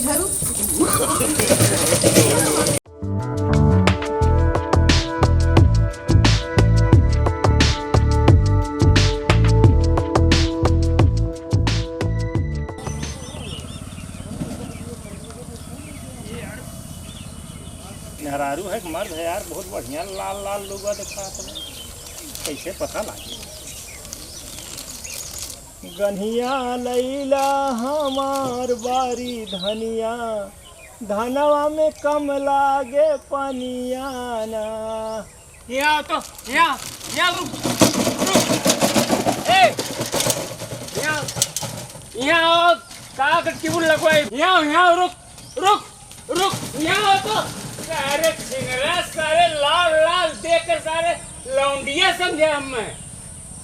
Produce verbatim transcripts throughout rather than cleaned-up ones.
धरू। मेहरारू है कि मर्द है यार, बहुत बढ़िया लाल लाल लुगा दिखात बा। कैसे पता लागे? गन्हिया लैला हमार बारी धनिया, धनवा में कम लागे पनिया ना। यहाँ आओ तो, यहाँ, यहाँ रुक, रुक। ए, यहाँ, यहाँ आओ, का के टिबुल लगवाई? यहाँ, यहाँ रुक, रुक, रुक, यहाँ आओ तो। सारे छिनरा, सारे लाल, लाल देख के सारे लौंडिया समझे हमें।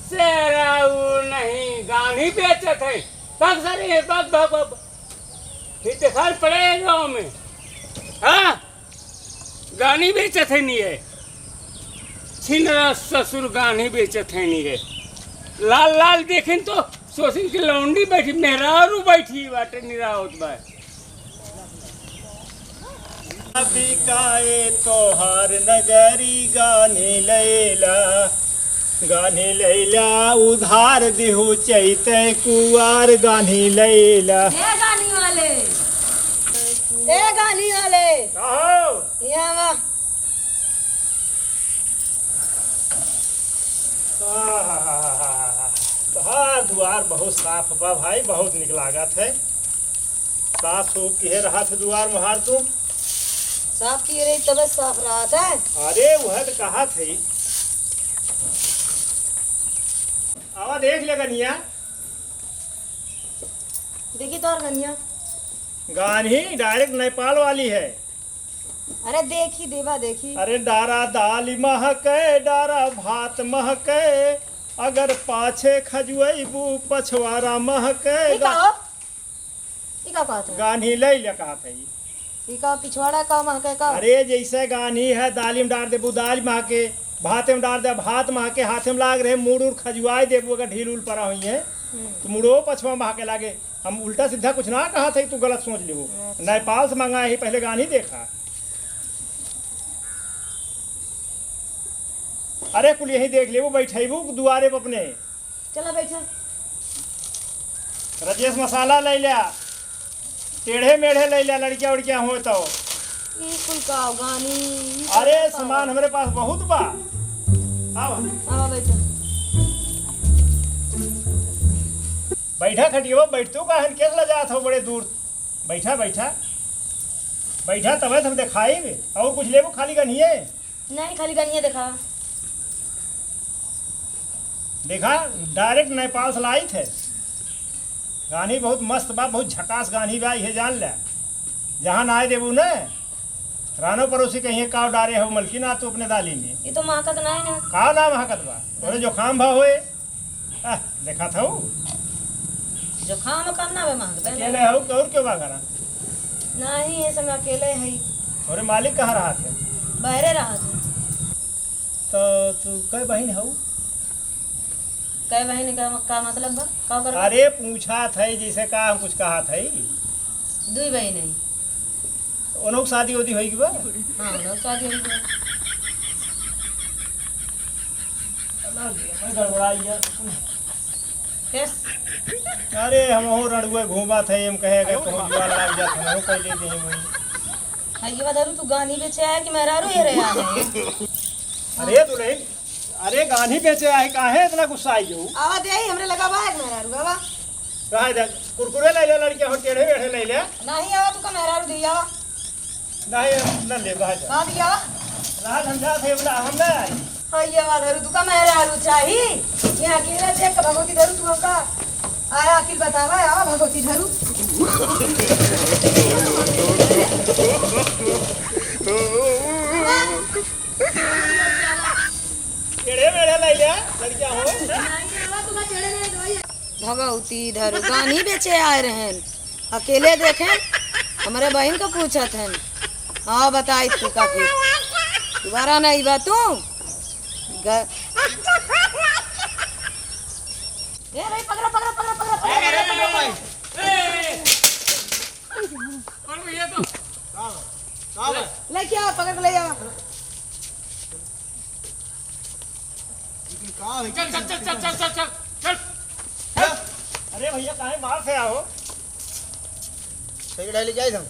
सारा वो नहीं, गान्ही बेचत है। भाग सारे, भाग, भाग, भाग। फिर दिखाई पड़े गाँव में। हाँ? गान्ही बेचत है नहीं है। छिनरा ससुर गान्ही बेचत है नहीं है। लाल लाल देखिन तो सोचिन की लौंडी बैठी, मेहरारू बैठी बाटे निरावत बा। बिकाए तोहार नगरी गान्ही लैला, गान्ही लैला उधार दिहु चैते कुआर गान्ही लैला। ए गान्ही वाले, ए गान्ही वाले, का हो? यहाँ आवा। आहाहाहा। तोहार दुआर बहुत साफ बा भाई, बहुत निक लागत है। साफ सूफ किहे रहत है दुआर मोहार तू? साफ किहे रही तबे साफ रहत है। अरे वह तो कहत है। आवा देख ले गनिया। देखी तोर गनिया। गान्ही direct नेपाल वाली है। अरे देखी देवा देखी। अरे डारा दाल महके, डारा भात महके, अगर पाछे खजुएबू पछवारा महके। ई का हो? ई का कहत है? गान्ही लैला कहत है। ई का पिछवाड़ा का महके का? अरे जैसे गान्ही है, दाली में डार देबू दाल महके, भाते में डार दे भात महके, हाथे में लाग रहे मुड़ उड़ खजुआई देबू, अगर ढील उल परा हुई है हम्म। तो मुड़ो पछवा महके लागे। हम उल्टा सीधा कुछ ना कहत है, तू गलत सोच लेबू। अच्छा। नेपाल से मंगाए ही, पहले गान्ही देखा। अरे कुल यहीं देख लेबू, बैठेबू दुआरे पे अपने। चला बैठा। रजेश मसाला लैला, टेढ़े मेढ़े लैला, लड़किया उड़किया हो तो। ई कुल का गान्ही, ई कुल अरे का? सामान हमरे पास बहुत बा। आवा। आवा बैठा। बैठा खटिया, बैठ तू काहन के लजात हो बड़े दूर। बैठा, बैठा। बैठा तबे तो हम देखाई। और कुछ लेबो खाली गनिये? नहीं, खाली गनिये देखा। देखा, direct नेपाल से लाइत है। गान्ही बहुत मस्त बा, बहुत झकास गान्ही बा, इहे जान ले। जहाँ ना आए देबू न, रानो पड़ोसी कहिए काव डारे हो मलकिन आ तू अपने दाली में। ये तो महकत नहीं ना। काव ना महकत बा? तोरे जुकाम भा होए। आह, देखा था वो। जुकाम उकाम ना बे महकत है। अकेले हो, और क्यों बा घरा? नहीं, ये समय अकेले है। अरे मालिक कहाँ रहत है? बहरे रहत है। तो तू कै बहिन हऊ? कै बहिन का, का मतलब बा? का कर अरे पूछा था जैसे का हम कुछ कहा था। दुई बहिन है। उनों की शादी उदी होई गई बा? हाँ, उनों की शादी होई गई। अलग है, मैं गड़बड़ाई है। कैस? अरे हम हो रणुए घूमा थे, हम कहे कि तुम जुआर लाग जात, हम हो पहले दे वही। हाँ, ये बता तू गान्ही बेचे आया कि मेहरारू ये रहे आया है? अरे दुल्हन, अरे गान्ही बेचे आए, काहे इतना गुस्सा आई हो? आवा दे आई, हमरे लगा बा एक मेहरारू, आवा। रहा दे, कुरकुरे ले ले लड़किया हो, टेढ़े मेढ़े ले ले। नहीं आवा, तू का मेहरारू दी आवा। नहीं, हम न ले, रहा दे। का दी आवा? रहा समझा थे, बोला, हम ना आई। हाँ, ये आवा धरू, तू का मेहरारू चाही? यहाँ अकेले देख के भगवती धरू, तू हमका आया अकिल बतावा, आवा भगवती धरू। टेढ़े मेढ़े ले ले, लड़किया हो। भगवती धरू गान्ही बेचे आए रहन, अकेले देखेन, हमरे बहिन को पूछत हन। हाँ, बताई तू का फिर। दोबारा नहीं बा तू। ग-, ए भाई, पकड़ा, पकड़ा, पकड़ा, पकड़ा, पकड़ा, पकड़ा, पकड़ा। और भैया तो का बा? का बा? ले क्या, पकड़ के ले जा। लेकिन का है? चल, चल, चल। अरे भैया, काहे मार से आओ? सही डाली जाए हम।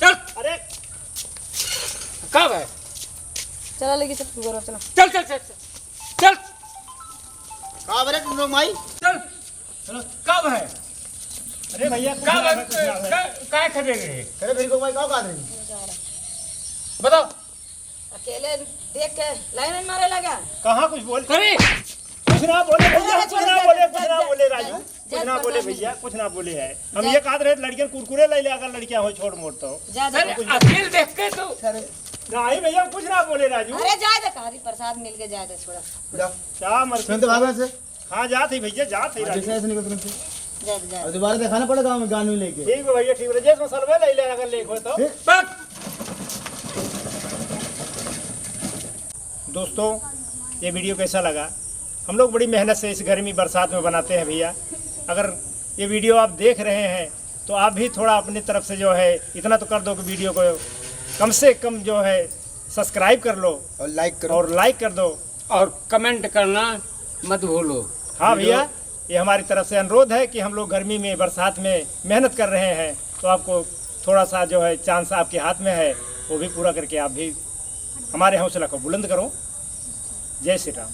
चल। अरे, का बा? चला लेके चल, गौरव, चला। चल, चल, चल, चल। चल। का बा रे टुनटुन माई? चल। चलो, का बा? अरे भैया, कुछ का ना बा? है, कुछ ना है। का, काहे खरीदे गए? अरे मेरी को भाई, का बात है? बताओ। अकेले देख के लाइन मारे लगा। कहाँ कुछ बोल? अरे! कुछ ना बोले भैया, अरे, कुछ छोड़ ना दे, बोले, जा, कुछ ना जा, बोले जा, राजू, जा, कुछ ना जा, बोले जा, भैया, कुछ ना बोले है। हम जा। ये कहत रहे लड़कियां कुरकुरे ले ले, अगर लड़कियां हो छोड़ मोड़ तो। जा, जा। अरे, कुछ अकेले देख के तो। नहीं भैया, कुछ ना बोले राजू। अरे जाए दे, कहा दी प्रसाद मिल के जाए दे, छोड़ा। जा। क्या मर सुन तो भागो से। हाँ, जात ही भैया, जात ही हाँ, राजू। जैसे ऐसे निकल तुरंत से। जा, जा। और दोबारा दिखाना पड़ेगा हमें गानू लेके। ठीक है भैया, ठीक है। जेस मसलवे ले ले, अगर लेक हो तो। ठीक। बस। दोस्तों, ये वीडियो कैसा लगा? हम लोग बड़ी मेहनत से इस गर्मी बरसात में बनाते हैं भैया। अगर ये वीडियो आप देख रहे हैं तो आप भी थोड़ा अपनी तरफ से जो है इतना तो कर दो कि वीडियो को कम से कम जो है सब्सक्राइब कर लो और लाइक करो। और लाइक कर दो। और कमेंट करना मत भूलो। हाँ वीडियो भैया, ये हमारी तरफ से अनुरोध है कि हम लोग गर्मी में, बरसात में मेहनत कर रहे हैं, तो आपको थोड़ा सा जो है चांस आपके हाथ में है, वो भी पूरा करके आप भी हमारे हौसला को बुलंद करो। जय श्री राम।